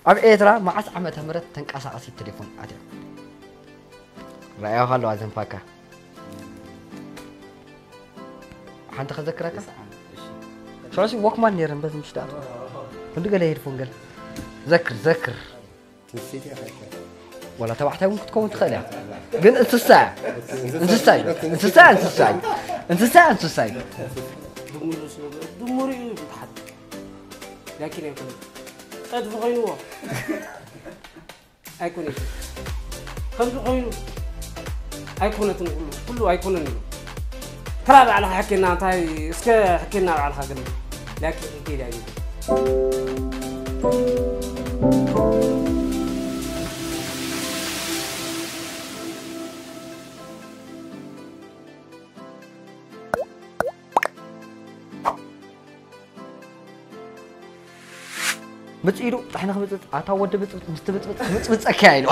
ኣብ ኤርትራ መዓስ ዓመተ ምህረት ተንቀሳቐሲት ቴሌፎን ኣትያ? ረኣያ ኣለዋ ዘንፋካ። ሓንቲ ከዘክረካ? ሸዋሲ ወክማን ነይረን በዚ ምሽት ኣትዋ። ክንዲ ገለ ሄድፎን ገለ። ዘክር፣ ዘክር። ትንሲት እያ ኸልከል። ወላ ተባዕታይ እውን ክትከውን ትኽእል እያ። ግን እንስሳ እያ። እንስሳ እዩ። እንስሳ እያ፣ እንስሳ እዩ። እንስሳ እያ፣ እንስሳ እዩ። ድሙር ስለ ድሙር እዩ ብትሓት። ላኪን ኣይኮነን። ጸድፊ ኮይንዎ። ኣይኮነን። ከምዚ ኮይኑ ኣይኮነትን፣ ኩሉ፣ ኩሉ ኣይኮነን እዩ። ተራ ባዕልኻ ሕኬና፣ እንታይ እስከ ሕኬና ባዕልኻ ግን። ላኪን ከይዳ እዩ። ብጽኢዱ ጣሕ ንኽብጽጽ፣ ኣታ ወዲ ብጽብጽ፣ ምስ ትብጽብጽ፣ ክብጽብጸካ ኢሉ።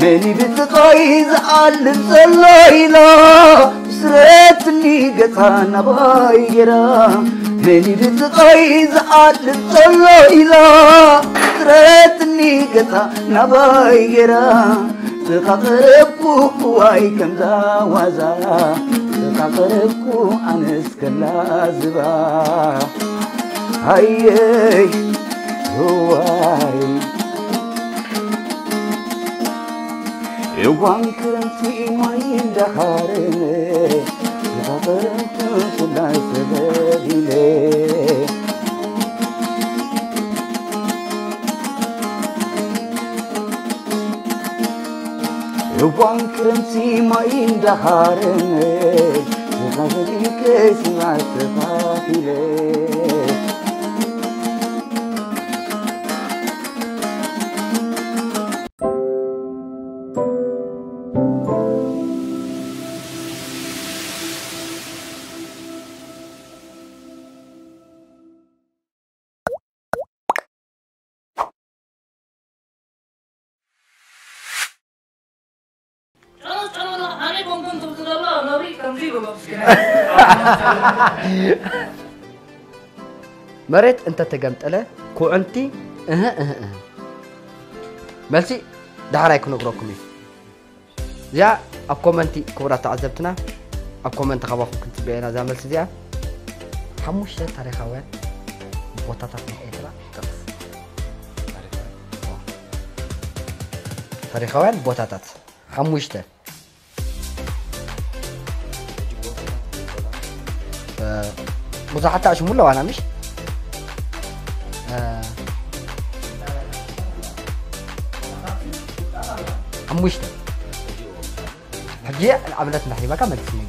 መን ብጥቓይ ዝኣልም ዘሎ ኢላ፣ ስረትኒ ገጻ ናባይ ገይራ። መን ብጥቓይ ዝኣልም ዘሎ ኢላ፣ ስረትኒ ገጻ ናባይ ገይራ። ስኻ ቀረብኩ ዋይ ከምዛ ዋዛ፣ ስኻ ቀረብኩ ኣነስ ከላዝባ። ሃየይ ዋይ እዋን ክረምቲ ማይ እንዳኻረነ፣ ስኻ ቀረብኩ ኩላይ ተበዲለ። እዋን ክረምቲ ማይ እንዳኻረነ፣ ዝኸፍል ከይስማዕ ተኻፊለ። ጨረስ ጨረራ ኣነ ኮንኩን ትብል ዘላ ነብሪ ከምዚ ይብሎ። መሬት እንተተገምጠለ ኩዕንቲ እህ እህ እህ። መልሲ ዳሕራይ ክነግረኩም እዩ። እዚኣ ኣብ ኮመንቲ ክቡራት ተዓዘብትና ኣብ ኮመንቲ ካባኹም ክንጽበያ ኢና እዛ መልሲ እዚኣ። ሓሙሽተ ታሪኻውያን ቦታታት ናይ ኤርትራ ጥቕስ። ታሪኻውያን ቦታታት ሓሙሽተ። እ፣ ብዙሓት ኣሽሙ ኣለዋና ምሽ? እ፣ ሓሙሽተ። ሕጂ ንኣብነት እንዳሂበካ መልስኒ።